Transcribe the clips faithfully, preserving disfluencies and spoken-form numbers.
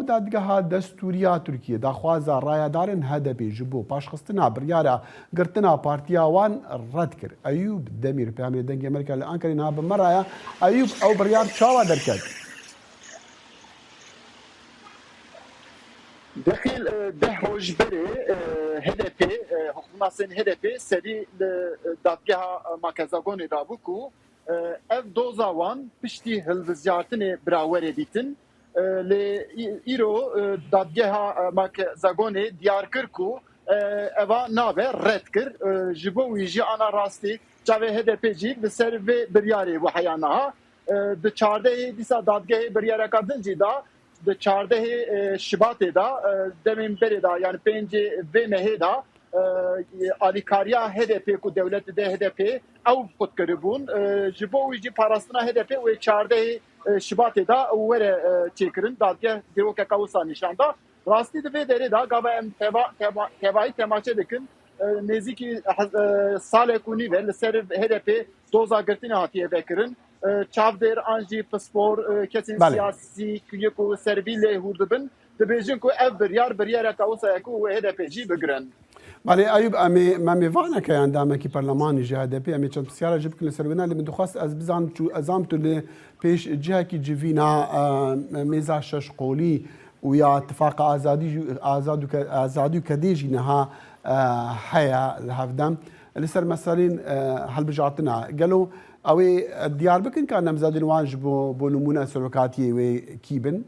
Dadgeha Destûrî ya Tirkiyê daxwaza rayedarên H D P ji bo paşxistina biryara girtina partiya wan red kir. Eyûb Demîr, peyamê Dengê Amerîka li Ankarê niha bi me re ye. Eyûb, ew biryar çawa derket? Dexîl, e, deh roj berê, e, H D P, e, hukmnasên H D P serî li, e, dadgeha, e, Makezagonê dabû ku, e, ev doza wan piştî hilbijartinê bira were dîtin. E, lê î-, îro, e, dadgeha, e, Makezagonê diyar kir ku, e, eva nabe red kir. E, ji bo wî jî ana rastî çavê H D P jî li ser vê biryarê wiheya niha. E, di çardehê dîsa dadgehê biryareka din jî da, di çardehê, e, Şibatê de, e, demên berê de, yani pêncê vê mehê de, e, alîkariya H D P ku dewlet dide H D P ew qut kiribûn. E, ji bo wî jî parastina H D P wê çardehê, e, Şibatê de were, e, çêkirin. Dadgeh dîrokeke wisa nîşan da. Rastî di vê derê de gava em teva-, teva-, tevayî temaşe dikin. E, nêzîkî, e, salek û nîv e li ser H D P doza girtinê hatiye vekirin. E, çavdêr an jî pispor, e, kesên Belê. siyasî ku yek û ser vî lê hûr dibin, dibêjin ku ev biryar, biryareke wisa ye ku wê H D P jî bigirin. Belê Eyûb, em ê, me mêvaneke yan damekî perlemanî ji H D P, em ê çend pisyara jî bikin li ser wêna, lê min dixwest ez bizanim çû, ez zam tu li pêş cihekî civîna, e, mêza şeş qolî û ya Tifaqa Azadî jî, Azad û Ke-, Azadî û Kedê jî niha, e, heye li hevdem. Li ser meselên, e, hilbijartina, gelo ew ê diyar bikin ka namzedên wan ji bo, bo nimûne serokatiyê wê kî bin?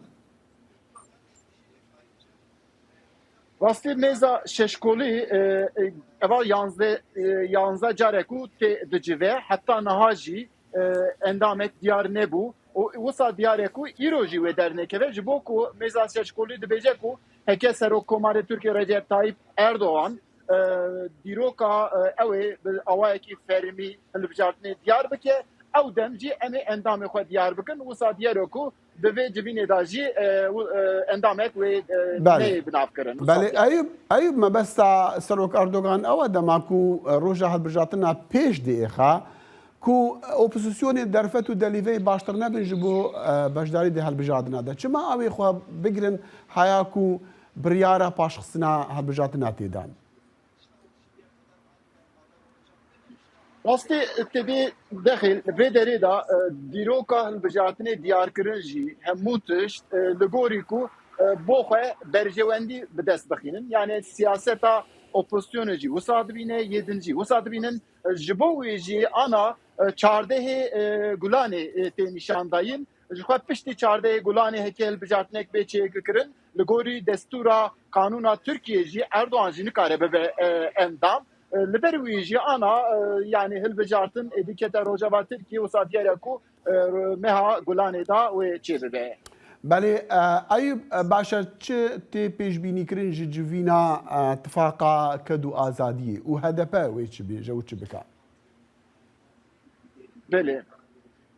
Rastî mêza şeşkolî, e, e, eva yanzdeh, e, yanzdeh carek û tê dicive, heta niha jî, e, endamek diyar nebû. Û wisa diyar e ku îro jî wê dernekeve, ji bo ku mêza şeşkolî dibêje ku heke Serokkomarê Tirkiyê Recep Tayyip Erdogan, e, dîroka, e, ew ê bi awayekî fermî hilbijartinê diyar bike, ew dem jî em ê endamê xwe diyar bikin. Wisa diyar e ku di vê civînê de jî, e, û, e, endamek wê, e, Belê. neyê binavkirin. Belê, Wisa diyar e. Eyûb, Eyûb, mebesta Serok Erdogan ew e dema ku, e, roja hilbijartina pêş diêxa, ku opozisyonê derfet û delîveyê baştir nebin ji bo, e, beşdarî di hilbijartina de. Çima ew ê xwe bigirin heya ku biryara paşxistina hilbijartina tê dan? Rastî, tevî dexîl vê derê de, e, dîroka hilbijartinê diyarkirin jî hemû tişt, e, li gorî ku, e, bo xwe berjewendî bi dest bixînin. Yani siyaseta opozisyonê jî wisa dibîne, yê din jî wisa dibînin. E, ji bo wî jî ana, e, çardehê, e, Gulanê, e, tê nîşandayîn. Ji xwe piştî çardehê Gulanê heke hilbijartinek bê çêkirin, li gorî destûra, kanûna Tirkiyê jî Erdogan jî nikare bibe, e, endam. E, li ber wî jî ana, e, yani hilbijartin êdî kete Rojava Tirkiyê, wisa diyar e ku, e, meha Gulanê de wê çêbibe. Belê, e, Eyûb, e, baş e, çi tê pêşbînîkirin ji civîna, e, Tifaqa Ked û Azadiyê û H D P wê çi bêje û çi bike? Belê.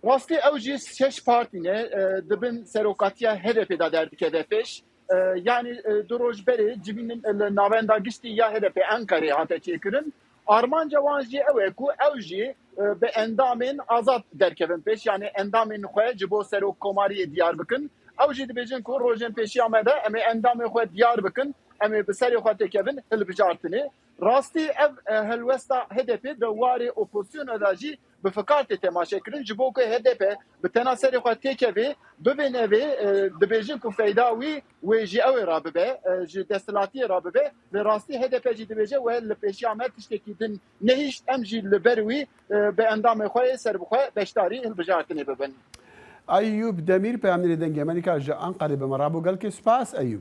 Rastî ew jî şeş partî ne, e, di bin serokatiya H D P de derdikeve pêş. E, yani, e, du roj berê civînin li Navenda Giştî ya H D P Enqerê hate çêkirin. Armanca wan jî ew e ku ew jî, e, bi endamên azad derkevin pêş, yani endamên xwe ji bo serokkomariyê diyar bikin. Ew jî dibêjin ku rojên pêşiya me de em ê endamên xwe diyar bikin, em ê bi serê xwe têkevin hilbijartinê. Rastî ev, e, helwesta H D P di warê opozisyonê de jî bi fikar tê temaşekirin, ji bo ku H D P bi tena serê xwe têkevê, bibê nevê, e, dibêjin ku feyda wî wê ji ew ê re bibe, e, ji desthilatiyê re bibe. Li rastî H D P jî dibêje we li pêşiya me tiştekî din nehişt, em jî li ber wî, e, bi endamê xwe yê serbixwe beşdarî hilbijartinê bibin. Eyûb Demîr, peyamnêrê Dengê Amerîka ji Enqerê bi me re bû. Gelkê spas Eyûb.